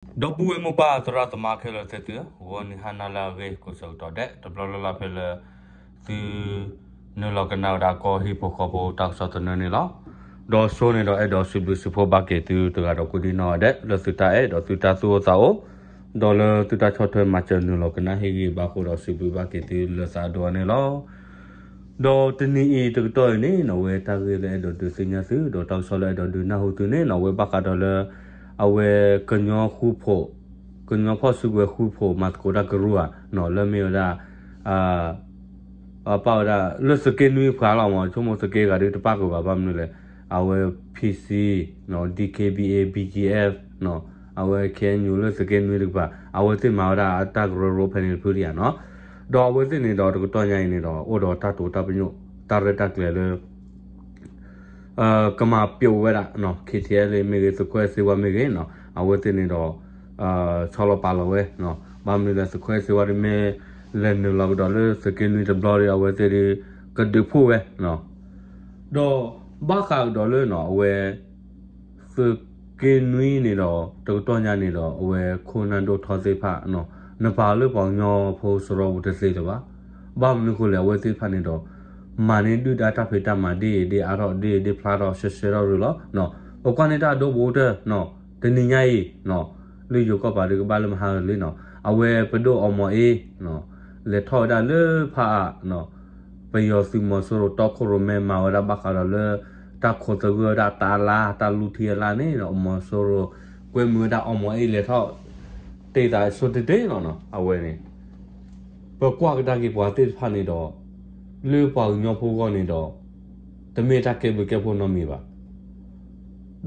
ဒီပုၢ်ဝဲၢ်မိၢ်ပၢ်သရၣ်သမါခဲလၢာ်သ့ၣ်သုဧၢ, ဂီၤနံၤဟါနၤလၢအဂ့ၤ ကိးဆၢကတီၢ်ဒဲး တဘျီလၢ်လၢ်ဖဲလၢ သု နုာ်လီၤကနၣ်ဝဲဒၣ်ကီၢ်ဟံၣ်ဖိဃီဖိတၢ်ကစီၣ်သနၢၣ်န့ၣ်လီၤ. ဒီးဆိန့ၣ်ဒီးအဲၣ်ဒိးစံးဘျုးစံးဖှိၣ်ဘၣ်က့ၤသုတဂၤဒီးကိးဒံနီၢ်ဂၤဒဲး လၢသုတၢ်အဲၣ်ဒီးသုတၢ်သူၣ်အိၣ်သးအိၣ် ဒီးလၢသုတၢ်ဆီၣ်ထွဲမၤစၢၤနုာ်လီၤကနၣ်ဟ့ၣ်ဂံၢ်ဘါအဃိဒီးစံးဘျုးဘၣ်က့ၤသုလၢသးအဒိၣ်အါန့ၣ်လီၤ. ဒီးတနံၤအံၤတကတီၢ်အံၤန့ၣ်နီၣ် အဝဲတၢ်ဂ့ၢ်လၢအဲၣ်ဒိးဒုးသ့ၣ်ညါသု ဒီးတၢ်ကစီၣ်လၢအဲၣ်ဒိးဒုးနၢ်ဟူသုန့ၣ်နီၣ် အဝဲဘၣ်ဃးဒီးလၢ အဝဲကညီဃူဖိး ကညီဖီၣ်စုကဝဲၤဃူဖိး မၤသကိးတၢ်ကရူၢ်ဧါနီၣ် လၢမ့ၢ်ဝဲဒၣ် ပာ်ဝဲဒၣ်လၢသုးက့နွံပှၤလီၤမး ဆိကမိၣ်သုးက့ဂၤဒုးတပၣ်ဃုာ်ဘၣ် ဘၣ်မနုၤလဲၣ် အဝဲ P C နီၣ် D K B A B G F နီၣ် အဝဲ K N U လၢသုးက့နွံတကပၤ အဝဲသ့ၣ်မၤဝဲဒၣ်အတၢ်ကရၢကရိဖဲန့ၣ်တဖုဒံးဧါနီၣ်. ဒီးအဝဲသ့ၣ်န့ၣ်ဒီးတကတီၢ်ညါအံၤန့ၣ်ဒီး အိၣ်ဒီးတၢ်တိာ်တၢ်ပညိၣ် တၢ်ရဲၣ်တၢ်ကျဲၤလၢ ကမၤပျိးဝဲဒၣ် K T L မ့ၢ်ဂ့ၤ သုးခိၣ်အဲၣ်စ့ဝါမ့ၢ်ဂ့ၤနီၣ် အဝဲသ့ၣ်န့ၣ်ဒီး ဆီလီၤပာ်လီၤဝဲ ဘၣ်မနုၤလဲၣ် သုးခိၣ်အဲၣ်စ့ဝါဒ်မ့ၢ်လဲၤနုာ်လီၤကဒီးလၢသုးက့နွံတဘျီဒီး အဝဲသ့ၣ်ဒုး ကဒုးဖှိၣ်ဝဲ ဒီးဘၣ်ဃးကဒီးလၢနီၣ် အဝဲ သုးက့နွံန့ၣ်ဒီး တကတီၢ်ညါန့ၣ်ဒီး အဝဲခိၣ်နၢ်ဒိၣ်ထီသ့ၣ်တဖၣ် နပာ်လၢပှၤကညီဖိစရီပူၤတသ့လၢၤဘၣ်. ဘၣ်မနုၤအဃိလဲၣ် အဝဲသ့ၣ်တဖၣ်န့ၣ်ဒီး မၤန့ၢ်ဒုၣ်ဒါတၢ်ဖံးတၢ်မၤဒ်အံၤဒ်အါထီၣ်ဒ်အံၤဒ်ဖျါထီၣ်ရှဲရှဲထီၣ်ရ့ၣ်လီၤ. ပကွၢ်န့ၢ်တၢ်အဒိဘိတၢၢ် တနံၤညါအံၤ လၢယိၤကီၢ်ပၤဒုးကဘၣ်လၢမဟါဂၤလံနီၣ် အဝဲပဒိၣ်အီမီၤအ့ လဲၤထီၣ်ဝဲဒၣ်လၢဖးအါ ပယီၤသုးမီၤစိရိၤတီခိၣ်ရိၣ်မဲမၤဝဲဒၣ်ဘၣ်ဃးဒီးလၢ တၢ်ခိးသဂၢၢ်ဝဲဒၣ်တၢ်အလါ တၢ်လူထံအလါန့ၣ် အမီၤစိရိၤ ကွဲမုာ်ဝဲဒၣ်အီမီၤအ့လဲၤထီၣ် တ့ၢ်သးဆိတ့ၢ်လီၤနီၣ် အဝဲန့ၣ် ပကွၢ်ကဒါက့ၤပှၤသ့ၣ်တဖၣ်န့ၣ်ဒီး လၢပှၤကညီဖိအဂီၢ်န့ၣ်ဒီး တမ့ၢ်တၢ်ကဲဘျုးကဲဖှိၣ်နီတမံၤဘၣ်.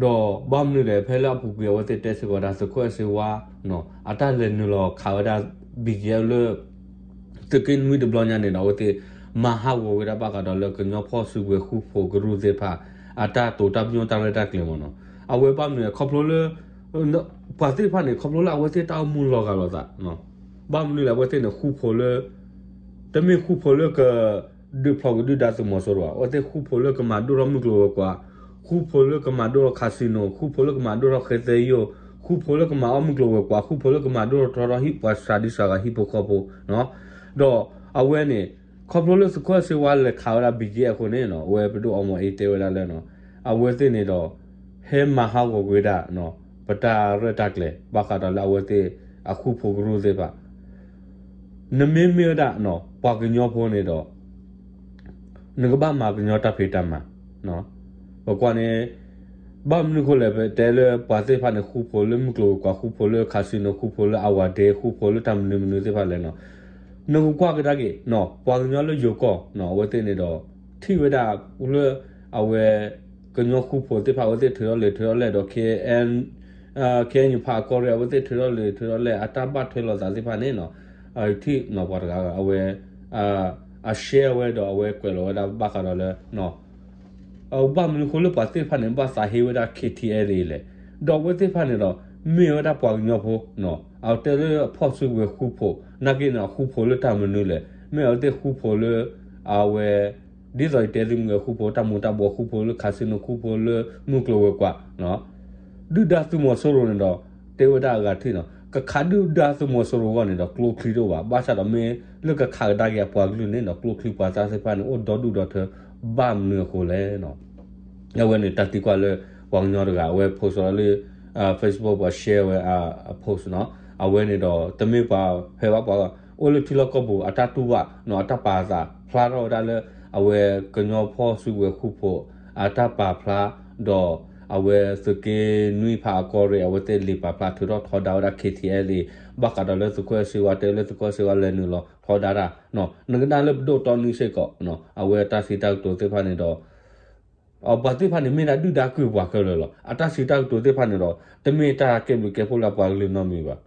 ဒီးဘၣ်မနုၤလဲၣ် ဖဲလၢအပူၤကွံာ်အဝဲသ့ၣ်တဲစ့ၢ်ကီးဝဲဒၣ် သုးခိၣ်အဲၣ်စ့ဝါ အတၢ်လဲၤနုာ်လီၤခးဝဲဒၣ် B G F လၢ သုးက့နွံတဘျီညါန့ၣ်ဒီး အဝဲသ့ၣ်မၤဟးဂီၤဝဲဒၣ်ဘၣ်ဃးဒီးလၢကညီဖီၣ်စုကဝဲၤဃူဖိးကရူၢ်သ့ၣ်တဖၣ် အတၢ်တိာ်တၢ်ပညိၣ်တၢ်ရဲၣ်တၢ်ကျဲၤမးနီၣ် အဝဲဘၣ်မနုၤလဲၣ် ခီဖျိလၢ ပှၤသ့ၣ်တဖၣ်န့ၣ် ခီဖျိလၢအဝဲသ့ၣ်တၢ်အိၣ်မူလီၤဂာ်လိာ်သး ဘၣ်မနုၤလဲၣ် အဝဲသ့ၣ်န့ၣ်ဃူဖိးလၢ တမ့ၢ်ဃူဖိးလၢက ဒုးဖျိးကဒုၣ်ဒါသုးမီၤစိရိၤဘၣ် အဝဲသ့ၣ်ဃူဖိးလၢကမၤဒိၣ်ထီၣ်မုၢ်ကျိၤဝဲၤကွာ်, ဃူဖိးလၢကမၤဒိၣ်ထီၣ် casino, ဃူဖိးလၢကမၤဒိၣ်ထီၣ်ဃဲသဲယိၣ်, ဃူဖိးလၢကမၤအီၣ်မုၢ်ကျိၤဝဲၤကွာ်, ဃူဖိးလၢကမၤဒိၣ်ထီၣ်ထီထီၣ်ဟံၣ်ပှၤစှၤဒံစှၤဂၤဟံၣ်ဖိဃီဖိ, ဒီးအဝဲန့ၣ် ခီဖျိလၢသုးခိၣ်အဲၣ်စ့ဝါလဲၤခးဝဲဒၣ် B G F အဃိန့ၣ် အဝဲပဒိၣ်အီမီၤအ့တဲဝဲဒၣ်လၢ အဝဲသ့ၣ်န့ၣ်ဒီး ဟဲမၤဟးဂီၤကွံာ်ဝဲဒၣ် ပတၢ်ရဲၣ်တၢ်ကျဲၤ ဘၣ်ဃးဒီးလၢအဝဲသ့ၣ်အဃူဖိးကရူၢ်သ့ၣ်တဖၣ် နမ့မ့ၢ်ဝဲဒၣ် ပှၤကညီဖိန့ၣ်ဒီး နကဘၣ်မၤကညီတၢ်ဖံးတၢ်မၤ, ပကွၢ်န့ၣ် ဘၣ်မနုၤအဃိလဲၣ် ပတဲလၢပှၤသ့ၣ်တဖၣ်န့ၣ် ဃူဖိးလၢမုၢ်ကျိၤဝဲၤကွာ် ဃူဖိးလၢ casino ဃူဖိးလၢ အဝၤဒ့ ဃူဖိးလၢတၢ်မနုၤမနုၤသ့ၣ်တဖၣ်လဲၣ်နီၤ, နကကွၢ်ကဒါက့ၤ ပှၤကညီလၢယိၤကီၢ် အဝဲသ့ၣ်န့ၣ်ဒီး ထံၣ်ဝဲဒၣ်လၢ အဝဲ ကညီဃူဖိးသ့ၣ်တဖၣ် အဝဲသ့ၣ်ထုးထီၣ်လံာ်ထုးထီၣ်လဲၢ်ဒီး K N ဖးအကီၢ်ရ့ၣ် အဝဲသ့ၣ်ထုးထီၣ်လံာ်ထုးထီၣ်လဲၢ် အတၢ်ဘၣ်ထွဲလိာ်သးသ့ၣ်တဖၣ်န့ၣ်နီၤ, ထံၣ်နီၤပှၤတဂၤဂၤ အဝဲ အ share ဝဲဒီးအဝဲကွဲးလီၤဝဲဒၣ်ဘၣ်ဃးဒီးလၢ ဘၣ်မနုၤအဃိလၢပှၤသ့ၣ်တဖၣ်န့ၣ် ဘၣ်သးဟ့ဝဲဒၣ် K T L အံၤလဲၣ်, ဒီးအဝဲသ့ၣ်တဖၣ်န့ၣ်ဒီး မ့ၢ်ဝဲဒၣ်ပှၤကညီဖိ အတဲလၢအဖီၣ်စုကဝဲၤဃူဖိး နာ်က့န့ၣ် အဃူဖိးလၢတၢ်မနုၤလဲၣ်, မ့ၢ်အဝဲသ့ၣ်ဃူဖိးလၢ အဝဲ ဒ်သိးယတဲသုမ့ၢ်ဂ့ၤ ဃူဖိးတၢ်မူၤတၢ်ဘှီး ဃူဖိးလၢ casino ဃူဖိးလၢမုၢ်ကျိၤဝဲၤကွာ် ဒုၣ်ဒါသုးမီၤစိရိၤန့ၣ်ဒီး တဲဝဲဒၣ်အဂၤထံၣ်နီၤ ကခးဒုၣ်ဒါသုးမီၤစိရိၤအဂီၢ်န့ၣ်ဒီး ကျိချံတအိၣ်ဘၣ်, ဘၣ်ဆၣ်ဒီးမ့ၢ်လၢကခးကဒါက့ၤအပှၤကလုာ်န့ၣ်ဒီး ကျိချံပှၤသးသ့ၣ်တဖၣ်န့ၣ် အိၣ်ဒီဒူၣ်ဒီထၢ ဘၣ်မနုၤအဃိလဲၣ်နီၤ. အဝဲန့ၣ်တၢ်သံကွၢ်လၢ ပှၤကညီတဂၤ အဝဲ post လီၤလၢ Facebook ပှၤ share ဝဲ အ post နီၤ, အဝဲန့ၣ်ဒီး တမ့ၢ်ပှၤဖဲဘၣ်ပှၤ အိၣ်လၢထံလီၢ်ကီၢ်ပူၤ အတၢ်တူၢ်ဘၣ်နီၤ အတၢ်ပာ်သးဖျါထီၣ်ဝဲဒၣ်လၢ အဝဲကညီဖီၣ်စုကဝဲၤဃူဖိး အတၢ်ပာ်ဖျါ ဒီးအဝဲသုးက့နွံဖးအကီၢ်ရ့ၣ် အဝဲသ့ၣ်လံာ်ပာ်ဖျါထုးထီၣ်ထီဒါဝဲဒၣ် K T L အံၤ ဘၣ်ဃးဒီးလၢသုးခိၣ်အဲၣ်စ့ဝါတဲလၢသုးခိၣ်အဲၣ်စ့ဝါလဲၤနုာ်လီၤထီဒါတၢ် နကနၣ်လၢပဒိၣ်တီနွံစ့ၢ်ကီး အဝဲတၢ်စံးတၢ်ကတိၤသ့ၣ်တဖၣ်န့ၣ်ဒီး ပှၤသ့ၣ်တဖၣ်န့ၣ် မ့ၢ်ဒၣ်ဒုၣ်ဒါကုၢ်ပှၤခဲလၢာ်လီၤ. အတၢ်စံးတၢ်ကတိၤသ့ၣ်တဖၣ်န့ၣ်ဒီး တမ့ၢ်တၢ်ကဲဘျုးကဲဖှိၣ်လၢအပှၤကလုာ်နီတမံၤဘၣ်.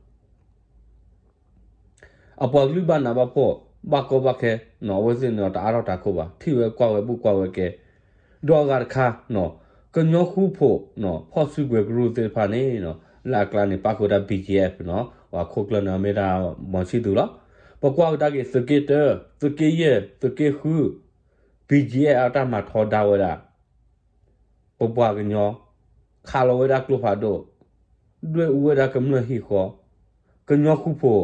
အပှၤကလုာ်ဘၣ်နးဘၣ်ဖှီၣ် ဘၣ်ကီဘၣ်ခဲ အဝဲသ့ၣ်န့ၣ်ဒီးတအါထီၣ်တၢ်ခိၣ်ဘၣ် ထံၣ်ဝဲကွၢ်ဝဲဘူၣ်ကွၢ်ဝဲကဲ ဒီးအဂၤတခါ ကညီဃူဖိး ဖီၣ်စုကဝဲၤကရူၢ်သ့ၣ်တဖၣ်န့ၣ် လၢအကျါန့ၣ် ပၣ်ဃုာ်ဝဲဒၣ် B G F နီၤ ပှၤခိၣ်ကျၢၢ်န့ၣ်မ့ၢ်ဒၣ် မီၤဆံၣ်သူးလီၤ. ပကွၢ်ကဒါက့ၤ သုးက့တၢ သုးက့ယဲၢ် သုးက့ဃု B G F အတၢ်မၤထီဒါဝဲဒၣ် ပပှၤကညီ ခးလီၤဝဲဒၣ်ကျိဖးဒိၣ် ဒွဲၣ်အူဝဲဒၣ်ကမျၢၢ်ဟံၣ်ဃီ, ကညီဃူဖိး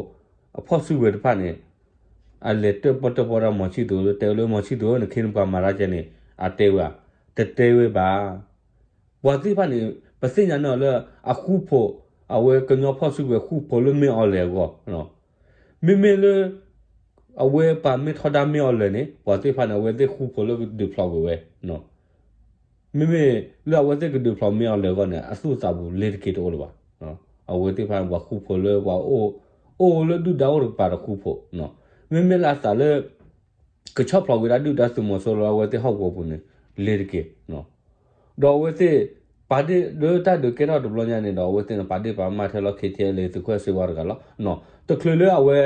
အဖီၣ်စုကဝဲၤတဖၣ်န့ၣ် အလဲၤတၢၣ်ပီၣ်တၢၣ်ပီၣ်ဒၣ်မီၤဆံၣ်သူး တဲလၢမီၤဆံၣ်သူး နခ့နပှၤမၤတၢ်ကဲန့ၣ် အတဲဝဲဧါ, တတဲဝဲဘၣ်. ပှၤသ့ၣ်တဖၣ်န့ၣ် ပသ့ၣ်ညါန့ၢ်လၢ အဃူဖိး, အဝဲကညီဖီၣ်စုကဝဲၤဃူဖိးလၢမ့ၢ်အီၤလဲၤအဂီၢ်, မ့မ့ၢ်လၢ အဝဲပှၤမ့ၢ်ထီဒါမ့ၢ်အီၤလဲၤန့ၣ် ပှၤသ့ၣ်တဖၣ်န့ၣ် အဝဲသ့ၣ်ဃူဖိးလၢကဒုးဖျိးကွံာ်ဝဲ မ့မ့ၢ်လၢအဝဲသ့ၣ်ကဒုးဖျိးမ့ၢ်အီၤလဲၤအဂီၢ်န့ၣ် အသူၣ်အသးပူၤလ့ၤတက့ၢ်တအိၣ်လၢၤဘၣ်. အဝဲသ့ၣ်တဖၣ်န့ၣ် ပှၤဃူဖိးလၢပှၤအိၣ်, အိၣ်လၢဒုၣ်ဒါအိၣ်တကပၤဒီးဃူဖိး, မ့မ့ၢ်လၢအသးလၢ ကဆီၣ်ဖျိးကွံာ်ဒၣ်ဒုၣ်ဒါသုးမီၤစိရိၤလၢအဝဲသ့ၣ်ဟီၣ်ကဝီၤပူၤန့ၣ် လ့ၤတက့ၢ်. ဒီးအဝဲသ့ၣ် ပာ်ဒ့ၣ်လၢတၢ်ဒုးကဲထီၣ်တဘျီညါန့ၣ်ဒီး အဝဲသ့ၣ်န့ၣ် ပာ်ဒ့ၣ်ပာ်ကမၣ်ထဲလီၤ ခ့ထံအဲလ့ သုးခိၣ်စ့ဝါတဂၤလီၤ. တချုးလၢအဝဲ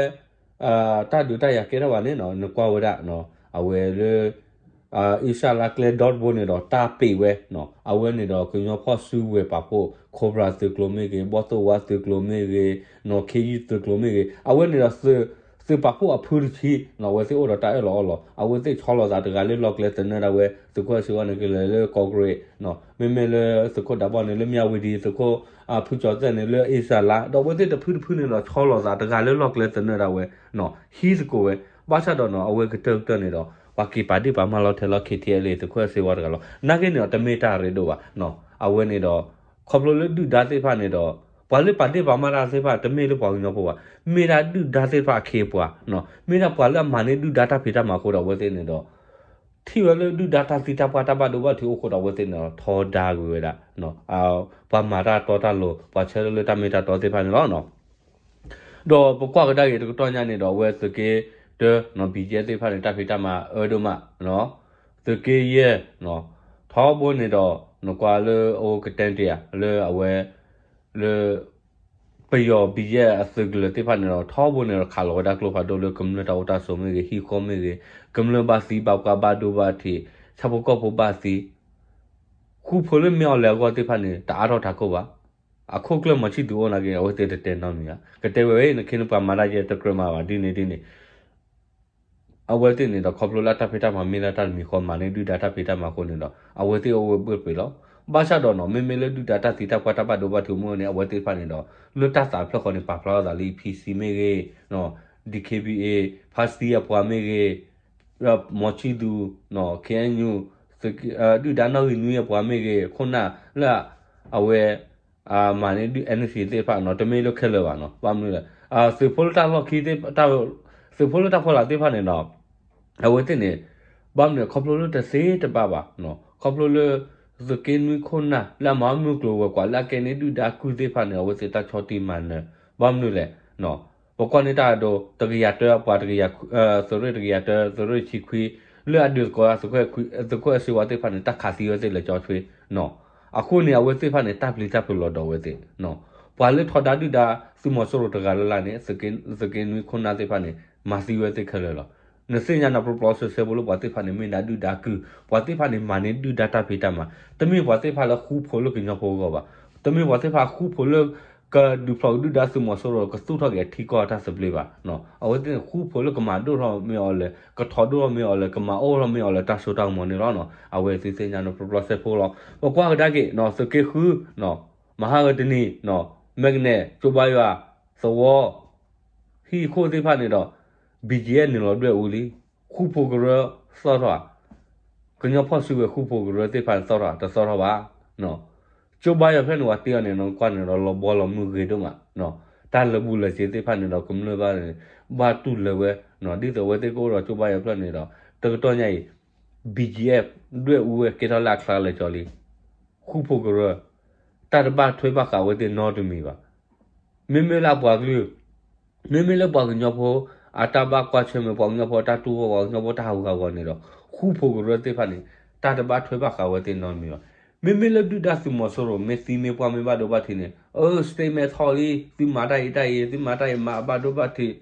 တၢ်ဒုးတၢ်ယၤကဲထီၣ်ဘၣ်န့ၣ် နကွၢ်ဝဲဒၣ် အဝဲလၢ အံၣ်စရ့လးကျဲဒီတဘိန့ၣ်ဒီး တၢ်ပ့ၤဝဲ, အဝဲန့ၣ်ဒီးကညီဖီၣ်စုကဝဲၤပာ်ဖှိၣ် Cobra သုးကျိၤမ့ၢ်ဂ့ၤ, ဘီၣ်သိၣ်ဝါသုးကျိၤမ့ၢ်ဂ့ၤ, နီၣ်ခ့ယုၢ်သုးကျိၤမ့ၢ်ဂ့ၤ, အဝဲန့ၣ်ဒီး သုးပာ်ဖှိၣ်အဖုတဆံ အဝဲသ့ၣ်အိၣ်ဒီးတၢ်အၢၣ်လီၤအီလီၤ, အဝဲသ့ၣ်ဆီလီၤသးတဂၤလၢလီၢ်ကျဲသနၢၣ်ဒၣ်ဝဲ သုးခိၣ်စ့ဝါန့ၣ်ကလဲၤလၢကီၢ်ကရ့း, မ့မ့ၢ်လၢသုးခိၣ်ဒးဘီၣ်န့ၣ်လၢမၠၣ်ဝတံၤ, သုးခိၣ်ဖုကၠီၤသဲၣ်န့ၣ်လၢအံၣ်စရ့လး, ဒီးအဝဲသ့ၣ်တဖုတဖုန့ၣ်ဒီး ဆီလီၤသးတဂၤလၢလီၢ်ကျဲသနၢၣ်ဒၣ်ဝဲ ဟံးသကိးဝဲ, ဘၣ်ဆၣ်ဒီးနီၤ အဝဲကတၢၢ်ကတၢၢ်န့ၣ်ဒီး ပှၤက့ၤပာ်ဒ့ၣ်ပာ်ကမၣ်လီၤထဲလီၤ ခ့ထံအဲလ့ သုးခိၣ်စ့ဝါတဂၤလီၤ. နာ်က့န့ၣ်ဒီး တမ့ၢ်တၢ်ရ့ဒိၣ်ဘၣ်. အဝဲန့ၣ်ဒီး ခီဖျိလၢဒုၣ်ဒါသ့ၣ်တဖၣ်န့ၣ်ဒီး ပှၤလၢပာ်ဒ့ၣ်ပာ်ကမၣ်တၢ်သ့ၣ်တဖၣ် တမ့ၢ်လၢပှၤကညီဖိဘၣ်, မ့ၢ်ဒၣ်ဒုၣ်ဒါသ့ၣ်တဖၣ်အခ့အပှၤ, မ့ၢ်ဒၣ်ပှၤလၢအမၤန့ၢ်ဒုၣ်ဒါတၢ်ဖံးတၢ်မၤအဃိဒီး အဝဲသ့ၣ်န့ၣ်ဒီး ထံၣ်ဝဲလၢဒုၣ်ဒါတၢ်သံတၢ်ပှၢ်တၢ်ဘၣ်ဒိဘၣ်ထံးအိၣ်ဃိဒီး အဝဲသ့ၣ်န့ၣ်ဒီး ထီဒါကွံာ်ဝဲဒၣ် ပှၤမၤတၢ်တီတၢ်လိၤ ပှၤဆၢထၢၣ်လၢတၢ်မ့ၢ်တၢ်တီသ့ၣ်တဖၣ်န့ၣ်လီၤ. ဒီးပကွၢ်ကဒါက့ၤတကတီၢ်ညါန့ၣ်ဒီး အဝဲသုးက့တၢ BGF သ့ၣ်တဖၣ်န့ၣ် တၢ်ဖံးတၢ်မၤအၢဒိၣ်မး, သုးက့ယဲၢ် ထီဘိန့ၣ်ဒီး နကွၢ်လၢအအိၣ်ကတဲတ့ၢ်ဧါ လၢအဝဲ လၢ ပယီၤ BGF အသုးကလၢၤသ့ၣ်တဖၣ်န့ၣ်ဒီး ထီဘိန့ၣ်ဒီး ခးလီၤဝဲဒၣ်ကျိဖးဒိၣ်လၢကမျၢၢ်တၢ်အိၣ်တၢ်ဆိးမ့ၢ်ဂ့ၤ, ဟံၣ်ဃီမ့ၢ်ဂ့ၤ, ကမျၢၢ်ဘၣ်သံဘၣ်ပှၢ်ဘၣ်ဒိဘၣ်ထံး, ဆၣ်ဖိကီၢ်ဖိဘၣ်သံ ဃူဖိးလၢမ့ၢ်အီၤလဲၤအဂီၢ်သ့ၣ်တဖၣ်န့ၣ် တအါထီၣ်တၢ်ကိၢ်ဘၣ်. အခိၣ်ကျၢၢ်မီၤဆံၣ်သူးအိၣ်နာ်က့ အဝဲသ့ၣ်တတဲနီတမံၤဘၣ်. ကတဲဝဲ နခ့နပှၤမၤတၢ်ယဲ တကြၢးမၤဘၣ် ဒ်န့ၣ်ဒ်န့ၣ် အဝဲသ့ၣ်န့ၣ်ဒီး ခီဖျိလၢအတၢ်ဖံးတၢ်မၤမ့ၢ်လၢတၢ်တမံၤဃီ မၤန့ၢ်ဒုၣ်ဒါတၢ်ဖံးတၢ်မၤအဃိန့ၣ်ဒီး အဝဲသ့ၣ်အိၣ်ဝဲဘှ့ၣ်ပှ့ၤလီၤ. ဘၣ်ဆၣ်ဒီးနီၤ မ့မ့ၢ်လၢဒုၣ်ဒါတၢ်သံတၢ်ပှၢ်တၢ်ဘၣ်ဒိဘၣ်ထံးမ့ၢ်န့ၣ် အဝဲသ့ၣ်တဖၣ်န့ၣ်ဒီး လၢတၢ်သးဖျၢၣ်ဃီန့ၣ် ပာ်ဖျါထီၣ်သးလၢ PC မ့ၢ်ဂ့ၤ, DKBA ဖါစတံအပှၤမ့ၢ်ဂ့ၤ, မီၤဆံၣ်သူး, KNU, ဒုၣ်ဒါနီၣ်ဂံၢ်နွံအပှၤမ့ၢ်ဂ့ၤ, ခိၣ်နၢ်လၢအဝဲ မၤန့ၢ်ဒုၣ် NCA သ့ၣ်တဖၣ်နီၤ တမ့ၢ်လၢခဲလၢာ်ဘၣ်နီၤ. ဘၣ်မနုၤလဲၣ်, သုးဖိလၢတၢ်လီၢ်ခံသ့ၣ်, သုးဖိလၢတၢ်ဖီလာ်သ့ၣ်တဖၣ်န့ၣ်ဒီး အဝဲသ့ၣ်န့ၣ် ဘၣ်မနုၤလဲၣ် ခီဖျိလၢတသ့တဘၣ်ဘၣ်, ခီဖျိလၢ သုးက့နွံခိၣ်နၢ်လၢအမၤမုၢ်ကျိၤဝဲၤကွာ်လၢအကဲန့ၢ်ဒုၣ်ဒါကုၢ်သ့ၣ်တဖၣ်န့ၣ် အဝဲသ့ၣ်တၢ်ဆီၣ်တံၢ်မၤနၢၤ, ဘၣ်မနုၤလဲၣ်, ပကွၢ်န့ၢ်တၢ်အဒိ တကယၤတၢအပှၤ တကယၤ, သုးရ့ၣ်တကယၤတၢ သုးရ့ၣ်ဆံခွံ လၢအဒုးသကိး သုးခိၣ်စ့ဝါသ့ၣ်တဖၣ်န့ၣ် တၢ်ခးသံဝဲသ့ၣ်လၢကၠီဆွ့ အဃိန့ၣ် အဝဲသ့ၣ်တဖၣ်န့ၣ် တၢ်ပျံၤတၢ်ဖုးလီၤဒီးအဝဲသ့ၣ်, ပှၤလၢထီဒါဒုၣ်ဒါသုးမီၤစိရိၤတဂၤလၢ်လၢ်န့ၣ် သုးက့နွံခိၣ်နၢ်သ့ၣ်တဖၣ်န့ၣ် မၤသံဝဲသ့ၣ်ခဲလၢာ်လီၤ. နသ့ၣ်ညါနၤ ပျီပျီဆှဲဆှဲဖိလၢပှၤသ့ၣ်တဖၣ်န့ၣ် မ့ၢ်ဒၣ်ဒုၣ်ဒါကုၢ်, ပှၤသ့ၣ်တဖၣ်န့ၣ် မၤန့ၢ်ဒုၣ်ဒါတၢ်ဖံးတၢ်မၤ, တမ့ၢ်ပှၤသ့ၣ်တဖၣ်လၢဃူဖိးလၢကညီဖိအဂီၢ်ဘၣ်, တမ့ၢ်ပှၤသ့ၣ်တဖၣ်ဃူဖိးလၢ ကဒုးဖျိးဒုၣ်ဒါသုးမီၤစိရိၤ ကသူၣ်ထီၣ်က့ၤအထံကီၢ်တၢ်သဘျ့ဘၣ်. အဝဲသ့ၣ်န့ၣ် ဃူဖိးလၢကမၤဒိၣ်ထီၣ်မ့ၢ်အီၤလဲၣ်, ကထီၣ်ဒိၣ်ထီၣ်မ့ၢ်အီၤလဲၣ်, ကမၤအိၣ်ထီၣ်မ့ၢ်အီၤလဲၣ် တၢ်စိတၢ်ကမီၤန့ၣ်လီၤ. အဝဲသ့ၣ်သ့ၣ်ညါန့ၣ် ပျီပျီဆှဲဆှဲဖိလီၤ. ပကွၢ်ကဒါက့ၤ သုးက့ဃု မဟါဂၤတနံၤ မဲကနဲၣ် ကၠိဘါယွၤ သဝီ ဟံၣ်ခိၣ်သ့ၣ်တဖၣ်န့ၣ်ဒီး BGF နုာ်လီၤဒွဲၣ်အူလံ, ဃူဖိးကရၢသီၣ်ထီၣ်ဧါ, ကညီဖီၣ်စုကဝဲၤဃူဖိးကရၢသ့ၣ်တဖၣ်န့ၣ်သီၣ်ထီၣ်ဧါ, တသီၣ်ထီၣ်ဘၣ်. ကၠိဘါယွၤဖျၢၣ်န့ၣ် ပှၤတ့အီၤန့ၣ် နကွၢ်န့ၣ်ဒီး လီၤဘီလီၤမုၢ်ဂ့ၤဒိၣ်မး, တၢ်လၢာ်ဘူၣ်လၢာ်စ့ၤသ့ၣ်တဖၣ်န့ၣ်ဒီး ကမျၢၢ်ဘၣ်န့ၣ် ဘၣ်တူၢ်လၢာ်ဝဲ, ဒ်သိးအဝဲသ့ၣ်ကအိၣ်ဒီးကၠိဘါယွၤဖျၢၣ်န့ၣ်ဒီး တကတီၢ်ညါအံၤ BGF ဒွဲၣ်အူဝဲကဲထီၣ်လၢအချါလၢာ်ကၠီလံ, ဃူဖိးကရၢ တၢ်တဘၣ်ထွဲဘၣ်ဃးဝဲသ့ၣ်နီတမံၤဘၣ်. မ့မ့ၢ်လၢအပှၤကလုာ်, မ့မ့ၢ်လၢပှၤကညီဖိ အတၢ်ဘၣ်ကွၢ်ဆၢၣ်မဲာ် ပှၤကညီဖိအတၢ်တူၢ်ဘၣ် ပှၤကညီဖိတၢ်ဟးဂူာ်ဟးဂီၤန့ၣ်ဒီး ဃူဖိးကရၢသ့ၣ်တဖၣ်န့ၣ် တၢ်တဘၣ်ထွဲဘၣ်ဃးဝဲသ့ၣ်နီတမံၤဘၣ်. မ့မ့ၢ်လၢဒုၣ်ဒါသုးမီၤစိရိၤ မ့ၢ်သံမ့ၢ်ပှၢ်မ့ၢ်ဘၣ်ဒိဘၣ်ထံးန့ၣ် အၢ statement ထီၣ်လံ, သုမၤတၢ်အံၤတၢ်အံၤ, သုမၤတၢ်အံၤမၤအဘၣ်ဒိဘၣ်ထံး,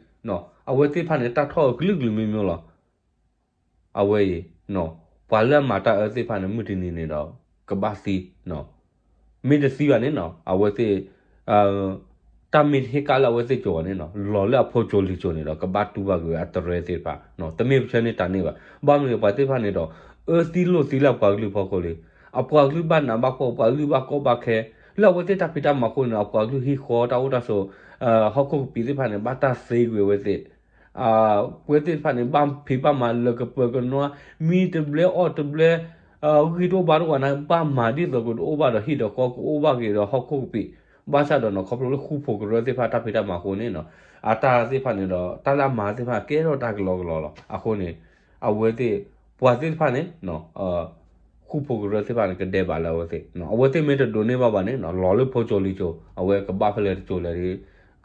အဝဲသ့ၣ်တဖၣ်န့ၣ် တၢ်ထီၣ်အကလုာ်ကလုာ်မ့ၢ်မ့ၢ်လီၤ. အဝဲအံၤ ပှၤလၢအမၤတၢ်အၢသ့ၣ်တဖၣ်န့ၣ် မုၢ်တနံၤန့ၣ်ဒီး ကဘၣ်သံ, မ့ၢ်တသံဘၣ်န့ၣ်နီၤ အဝဲသ့ၣ် တၢ်မ့ၢ်တဟ့ၣ်ကၣ်လၢအဝဲသ့ၣ်ကိၤဘၣ်န့ၣ်နီၤ လီၤလၢအဖိကိၤလံၤကိၤန့ၣ်ဒီး ကဘၣ်တူၢ်ဘၣ်ကွံာ်ဝဲအတရၢသ့ၣ်တဖၣ်, တမ့ၢ်ပဆၢန့ၢ်တၢ်န့ၢ်ဘၣ်. ဘၣ်မနုၤပှၤသ့ၣ်တဖၣ်န့ၣ်ဒီး အၢသံလိာ်သံလၢအပှၤကလုာ်ဖီခိၣ်လံ. အပှၤကလုာ်ဘၣ်နးဘၣ်ဖှီၣ် ပှၤကလုာ်ဘၣ်ကီဘၣ်ခဲ လၢအဝဲသ့ၣ်တၢ်ဖံးတၢ်မၤအဃိန့ၣ် အပှၤကလုာ်ဟံၣ်ဃီတၢ်အိၣ်တၢ်ဆိး ဟီၣ်ခိၣ်ကပံာ်သ့ၣ်တဖၣ်န့ၣ် ဘၣ်တၢ်သ့ကွံာ်အဝဲသ့ၣ် အဝဲသ့ၣ်တဖၣ်န့ၣ် ဘၣ်ဖံးဘၣ်မၤလၢကပၢၤကနွါ မံတဘျဲအီၣ်တဘျဲ ဂံၢ်တအိၣ်ဘါတအိၣ်ဘၣ်န့ၣ် ဘၣ်မၤဒ်သိးကအိၣ်ဘၣ်ဒီးဟံၣ်ဒီးဃီ ကအိၣ်ဘၣ်က့ၤဒီးဟီၣ်ခိၣ်ကပံာ်, ဘၣ်ဆၣ်ဒီးနီၤ ခီဖျိလၢဃူဖိးကရၢသ့ၣ်တဖၣ်တၢ်ဖံးတၢ်မၤအဃိန့ၣ်နီၤ အတၢ်သ့ၣ်တဖၣ်န့ၣ်ဒီး တၢ်လၢအမၤသ့ၣ်တဖၣ်ကဲထီၣ်တၢ်ကလီကလီလီၤ. အဃိန့ၣ် အဝဲသ့ၣ် ပှၤသ့ၣ်တဖၣ်န့ၣ် ဃူဖိးကရၢသ့ၣ်တဖၣ်န့ၣ် ကဒဲးဘးလၢအဝဲသ့ၣ်, အဝဲသ့ၣ်မ့ၢ်တဒိးန့ၢ်ဘၣ်ဘၣ်န့ၣ်နီၤ လီၤလၢဖိကၠိလံၤကၠိ အဝဲကဘၣ်ဖဲလဲၣ်တကၠိလဲၣ်ဒီး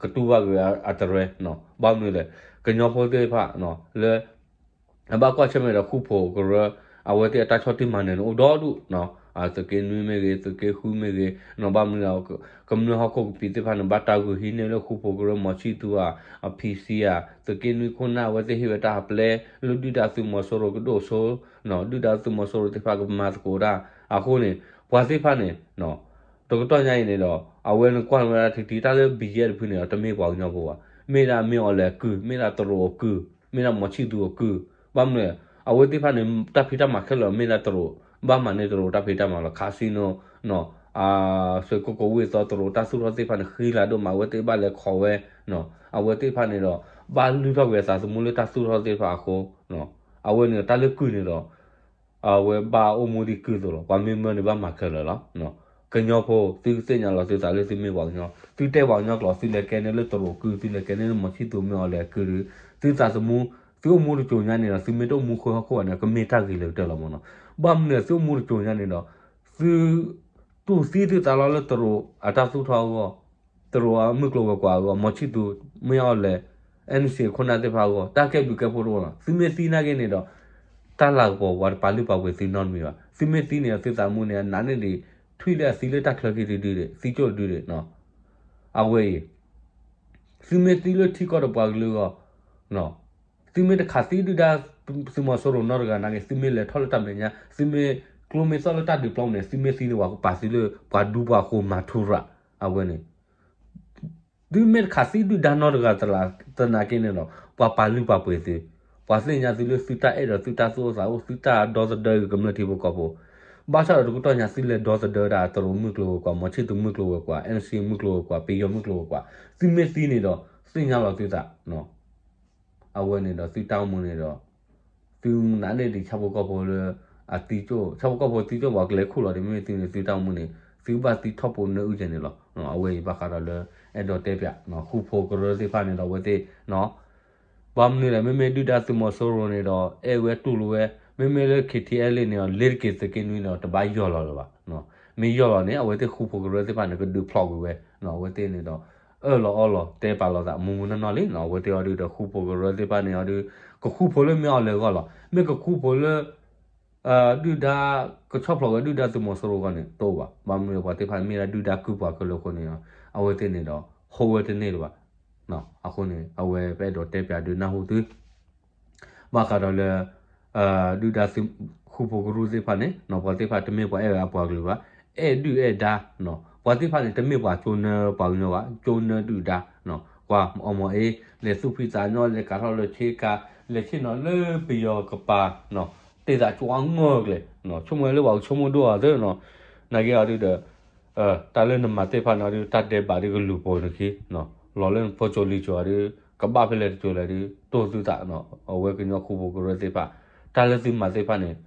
ကတူၢ်ဘၣ်က့ၤအတရဲနီၤ. ဘၣ်မနုၤလဲၣ် ကညီဖိသ့ၣ်တဖၣ်လၢ အဘၣ်ကွၢ်ဆၢၣ်မဲာ်ဒီးဃူဖိးကရၢ အဝဲသ့ၣ်အတၢ်ဆီၣ်တံၢ်မၤနၢၤန့ၣ်အိၣ်ဒီဒူၣ်နီၤ, သုးက့နွံမ့ၢ်ဂ့ၤ သုးက့ဃုမ့ၢ်ဂ့ၤနီၤ, ဘၣ်မနုၤလဲၣ် ကမျၢၢ်ဟီၣ်ခိၣ်ကပံာ်သ့ၣ်တဖၣ်န့ၣ် ဘၣ်တၢ်ဂုာ်ဟံးန့ၢ်လၢဃူဖိးကရၢ မီၤဆံၣ်သူဧါ အ PC ဧါ, သုးက့နွံခိၣ်နၢ်အဝဲသ့ၣ်ဟ့ၣ်ဝဲတၢ်ဟးပျဲ လၢဒုၣ်ဒါသုးမီၤစိရိၤကဒိၣ်စိနီၤ, ဒုၣ်ဒါသုးမီၤစိရိၤသ့ၣ်တဖၣ်ကမၤသကိးတၢ်, အဃိန့ၣ် ပှၤသ့ၣ်တဖၣ်န့ၣ် တကတီၢ်ညါအံၤန့ၣ်ဒီး အဝဲနကွၢ်ဝဲဒၣ်ထံထံ တၢ်လၢ BGF တဖုန့ၣ်ဒီး တမ့ၢ်ပှၤကညီဖိဘၣ်, မ့ၢ်ဒၣ်မ့ၢ်အီၤလဲၤအကုၢ်, မ့ၢ်ဒၣ်တရူးအကုၢ်, မ့ၢ်ဒၣ်မီၤဆံၣ်သူအကုၢ်, ဘၣ်မနုၤလဲၣ် အဝဲသ့ၣ်တဖၣ်န့ၣ် တၢ်ဖံးတၢ်မၤခဲလၢာ်မ့ၢ်ဒၣ်တရူး, ဘၣ်မၤန့ၢ်တရူးတၢ်ဖံးတၢ်မၤလီၤ, casino နီၤ, စ့ၢ်ကီးကဝ့ၢ်သီတရူးတၢ်သူၣ်ထီၣ်သ့ၣ်တဖၣ်န့ၣ် ဃံလၤဒိၣ်မး အဝဲသ့ၣ်ဘၣ်လဲၤခိးဝဲနီၤ, အဝဲသ့ၣ်တဖၣ်န့ၣ်ဒီး ဘၣ်လုၢ်ထီၣ်ကွံာ်အသးသမူလၢတၢ်သူၣ်ထီၣ်သ့ၣ်တဖၣ်အဃိ, အဝဲန့ၣ်တၢ်လၢကုၢ်န့ၣ်ဒီး အဝဲဘၣ်အိၣ်မူဒ်ကုၢ်အသိးလီၤ, ပှၤမ့ၢ်မၢန့ၣ်ဘၣ်မၤခဲလၢာ်လီၤ. ကညီဖိ သုသ့ၣ်ညါလီၤသုသးလၢသုမ့ၢ်ပှၤကညီ, သုတဲပှၤကညီကျိာ် သုလဲၤကဲန့ၢ်လၢတရူးကုၢ် သုလဲၤကဲန့ၢ်လၢမီၤဆံၣ်သူမ့ၢ်အီၤလဲၤအကုၢ်ဒီး သုသးသမူ သုအိၣ်မူတစိၤညါန့ၣ်ဒီး သုမ့ၢ်တအိၣ်မူဃုာ်ဟီၣ်ခိၣ်ဘၣ်န့ၣ် ကမ့ၢ်တၢ်ဂ့ၤလၢာ်ကတၢၢ်လီၤမ့ၢ်နီၤ. ဘၣ်မနုၤသုအိၣ်မူတစိၤညါန့ၣ်ဒီး သု တူၢ်သံသုသးလီၤလၢတရူးအတၢ်သူၣ်ထီၣ်အဂီၢ်, တရူးအမုၢ်ကျိၤဝဲၤကွာ်အဂီၢ်, မီၤဆံၣ်သူ မ့ၢ်အီၤလဲၤ NCA ခိၣ်နၢ်သ့ၣ်တဖၣ်အဂီၢ် တၢ်ကဲဘျုးကဲဖှိၣ်တအိၣ်လီၤ. သုမ့ၢ်သံနာ်က့န့ၣ်ဒီး တၢ်လၤကပီၤပှၤတပာ်လုၢ်ပာ်ပှ့ၤသုနီတမံၤဘၣ်. သုမ့ၢ်သံန့ၣ်ဒီး သုသးမူန့ၣ် အနာ်န့ၢ်ဒံး ထွံၣ်လၢအသံလၢတၢ်ချၢခံတဒုဒံး သံကၠိၣ်တဒုဒံး. အဝဲအံၤ သုမ့ၢ်သံလၢထံကီၢ်ဒီးပှၤကလုာ်အဂီၢ် သုမ့ၢ်တခးသံဒုၣ်ဒါသုးမီၤစိရိၤနီတဂၤနာ်က့ သုမ့ၢ်လဲၤထီၣ်လၢတၢ်မဲာ်ညါ သုမ့ၢ်ကျိမ့ၢ်သီၣ်လၢတၢ်ဒုးပျီန့ၣ် သုမ့ၢ်သံန့ၣ် ပှၤကပာ်သုလၢပှၤဒူပှၤဃိၤမၤထူရၤ အဝဲန့ၣ် သုမ့ၢ်တခးသံဒုၣ်ဒါနီတဂၤ သနာ်က့န့ၣ်ဒီး ပှၤပာ်လုၢ်ပာ်ပှ့ၤသု, ပှၤသ့ၣ်ညါသုလၢသုတၢ်အဲၣ်ဒီးသုတၢ်သူၣ်အိၣ်သးအိၣ် သုတၢ်ဒီသဒၢကမျၢၢ်ထံဖိကီၢ်ဖိ, ဘၣ်ဆၣ်ဒီးတကတီၢ်ညါသုလဲၤဒီသဒၢဒၣ်တရူးမုၢ်ကျိၤဝဲၤကွာ် မီၤဆံၣ်သူမုၢ်ကျိၤဝဲၤကွာ် NCA မုၢ်ကျိၤဝဲၤကွာ် ပယီၤမုၢ်ကျိၤဝဲၤကွာ် သုမ့ၢ်သံန့ၣ်ဒီး သ့ၣ်ညါလီၤသုသး အဝဲန့ၣ်ဒီးသုတၢ်အိၣ်မူန့ၣ်ဒီး သုနာ်န့ၢ်ဒံးဆၣ်ဖိကီၢ်ဖိလၢ အသံကၠိၣ် ဆၣ်ဖိကီၢ်ဖိသံကၠိၣ်ပှၤကလဲၤခူၣ်လီၤဒီး မ့မ့ၢ်သုန့ၣ် သုတၢ်အိၣ်မူန့ၣ် သုဘၣ်သံထီၣ်ပိာ်နၢအုၣ်ကဲန့ၣ်လီၤ. အဝဲအံၤဘၣ်ဃးဒီးလၢ အဲၣ်ဒိးတဲပၠး ဃူဖိးကရၢသ့ၣ်တဖၣ်န့ၣ်ဒီး အဝဲသ့ၣ် ဘၣ်မနုၤလဲၣ် မ့မ့ၢ်ဒုၣ်ဒါသုးမီၤစိရိၤန့ၣ်ဒီး အဲၣ်ဝဲတူၢ်လိာ်ဝဲ မ့မ့ၢ်လၢ KTLA န့ၣ်ဒီး လ့ၤတက့ၤသုးက့နွံန့ၣ်ဒီး တဘၣ်ယီၢ်လီၤလၢၤဘၣ်. မ့ၢ်ယီၢ်လီၤန့ၣ် အဝဲသ့ၣ်ဃူဖိးကရၢသ့ၣ်တဖၣ်န့ၣ် ကဒုးဖျိးကွံာ်ဝဲ အဝဲသ့ၣ်န့ၣ်ဒီး အၢၣ်လီၤအီလီၤတဲပာ်လီၤသးမူမူနီၢ်နီၢ်လံ. အဝဲသ့ၣ်အီၤဒုးဒီးဃူဖိးကရၢသ့ၣ်တဖၣ်န့ၣ်အီၤဒုး ကဃူဖိးလၢမ့ၢ်အီၤလဲၤအဂီၢ်လီၤ. မ့ၢ်ကဃူဖိးလၢ ဒုၣ်ဒါ ကဆီၣ်ဖျိးဝဲဒုၣ်ဒါသုးမီၤစိရိၤအဂီၢ်န့ၣ် တအိၣ်ဘၣ်. ဘၣ်မနုၤလဲၣ် ပှၤသ့ၣ်တဖၣ်န့ၣ်မ့ၢ်ဒၣ်ဒုၣ်ဒါကုၢ်ပှၤခဲလၢာ်အဃိန့ၣ် အဝဲသ့ၣ်န့ၣ်ဒီး hold ဝဲတန့ၢ်လၢၤဘၣ်. အဃိန့ၣ် အဝဲပအဲၣ်ဒိးတဲပၠးဒုးနၢ်ဟူသု ဘၣ်ဃးဒီးလၢ ဒုၣ်ဒါသုး ဃူဖိးကရၢသ့ၣ်တဖၣ်န့ၣ် ပှၤသ့ၣ်တဖၣ်တမ့ၢ်ပှၤအဲၣ်ဝဲအပှၤကလုာ်ဘၣ်. အဲၣ်ဒုၣ်အဲၣ်ဒါ ပှၤသ့ၣ်တဖၣ်န့ၣ် တမ့ၢ်ပှၤကၠိနၢပှၤကညီဘၣ်, ကၠိနၢဒုၣ်ဒါ ကွၢ်အီမီၤအ့ လဲၤသူၣ်ဖှံသးညီ လဲၤကးထီၣ်လၢဆ့ကၤ လဲၤဆ့ၣ်နီၤလၢပယီၤကပၤ တ့ၢ်သးကၠိအါမၢ်ကျဲ ဆိကမိၣ်လၢပှၤကဆိကမိၣ်ဒိၣ်အီၤသ့နီၤ. နာ်က့အီၤဒုးဒီး တၢ်လၢနမၤသ့ၣ်တဖၣ်န့ၣ်အီၤဒုး တၢ်ဒဲးဘးဒုးကလုာ်ပိာ်နခံ လီၤလၢနဖိကၠိလံၤကၠိအီၤဒုး ကဘၣ်ဖဲလဲၣ်တကၠိလဲၣ်ဒုး တိၢ်သုသး အဝဲကညီဃူဖိးကရၢသ့ၣ်တဖၣ် တၢ်လၢသုမၤသ့ၣ်တဖၣ်န့ၣ်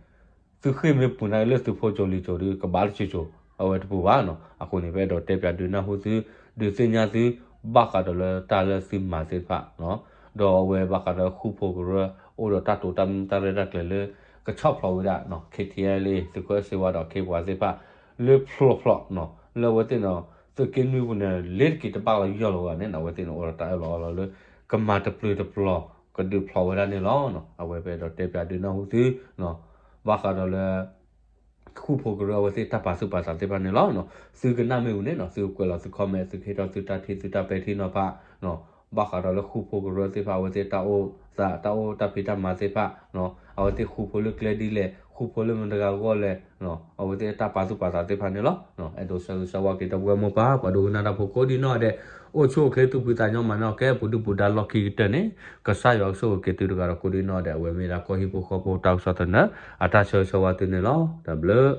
သုဃ့ၢ်မ့ၢ်ပူၤနာ်က့လၢသုဖိကၠိလံၤကၠိဒုး ကဘၣ်တကၠိကၠိ အဝဲတပူၤဘၣ်နီၤ. အဃိန့ၣ် ပအဲၣ်ဒိးတဲပၠးဒုးနၢ်ဟူသု ဒုးသ့ၣ်ညါသု ဘၣ်ဃးဒီးလၢတၢ်လၢသုမၤသ့ၣ်တဖၣ် ဒီးအဝဲဘၣ်ဃးဒီးဃူဖိးကရၢ အိၣ်ဒီးတၢ်တိာ်တၢ်မုၢ်တၢ်ရဲၣ်တၢ်ကျဲၤလၢ ကဆီၣ်ဖျိးဝဲဒၣ် KTLA သုးခိၣ်အဲၣ်စ့ဝါဒီးခ့ပှၤသ့ၣ်တဖၣ် လၢဖျိဖျိ လၢအဝဲသ့ၣ်န့ၣ် သုးက့နွံပူၤန့ၣ် လ့ၤတက့ၤတဘၣ်လီၤယီၢ်လီၤဂၤန့ၣ် အဝဲသ့ၣ်န့ၣ် အိၣ်ဒီးတၢ်အၢၣ်လီၤအီလီၤလၢ ကမၤတပျုာ်တပျီၤ ကဒုးဖျိးဝဲဒၣ်န့ၣ်လီၤ. အဝဲပအဲၣ်ဒိးတဲပၠးဒုးနၢ်ဟူသု ဘၣ်ဃးဒီးလၢ ဃူဖိးကရၢအဝဲသ့ၣ်တၢ်ပာ်သူၣ်ပာ်သးသ့ၣ်တဖၣ်န့ၣ်လီၤ. သုကနၣ်မ့ၢ်ဝံၤန့ၣ်နီၤ သုကကွဲးလီၤသု comment သုကဟ့ၣ်ထီၣ်သုတၢ်ထံၣ်သုတၢ်ပဲာ်ထံနီၤဖး ဘၣ်ဃးဒီးလၢဃူဖိးကရၢသ့ၣ်တဖၣ်အဝဲသ့ၣ်တၢ်အိၣ်သး တၢ်အိၣ်တၢ်ဖံးတၢ်မၤသ့ၣ်တဖၣ် အဝဲသ့ၣ်ဃူဖိးလၢကျဲဒ်လဲၣ် ဃူဖိးလၢမတၤတဂၤအဂီၢ်လဲၣ် အဝဲသ့ၣ်တၢ်ပာ်သူၣ်ပာ်သးသ့ၣ်တဖၣ်န့ၣ်လီၤ. အဲၣ်ဒိးဆၢဂ့ၤဆၢဝါက့ၤဒီပုၢ်ဝဲၢ်မိၢ်ပၢ် ပှၤဒိကနၣ်တၢ်ဖိကိးဒံနီၢ်ဒဲး အိၣ်ဆူၣ်အိၣ်ချ့သူၣ်ဖှံသးညီမၤနၢၤကဲ ပူၤဒုၣ်ပူၤဒါလီၢ်ခံကတၢၢ်န့ၣ် ကစၢ်ယွၤကဆိၣ်ဂ့ၤက့ၤသုတဂၤဒီးကိးဒံနီၢ်ဒဲး အဝဲမ့ၢ်ဒၣ်ကီၢ်ဟံၣ်ဖိဃီဖိတၢ်ကစီၣ်သနၢၣ် အတၢ်ဆၢဂ့ၤဆၢဝါသုန့ၣ်လီၤ. တၢ်ဘျုး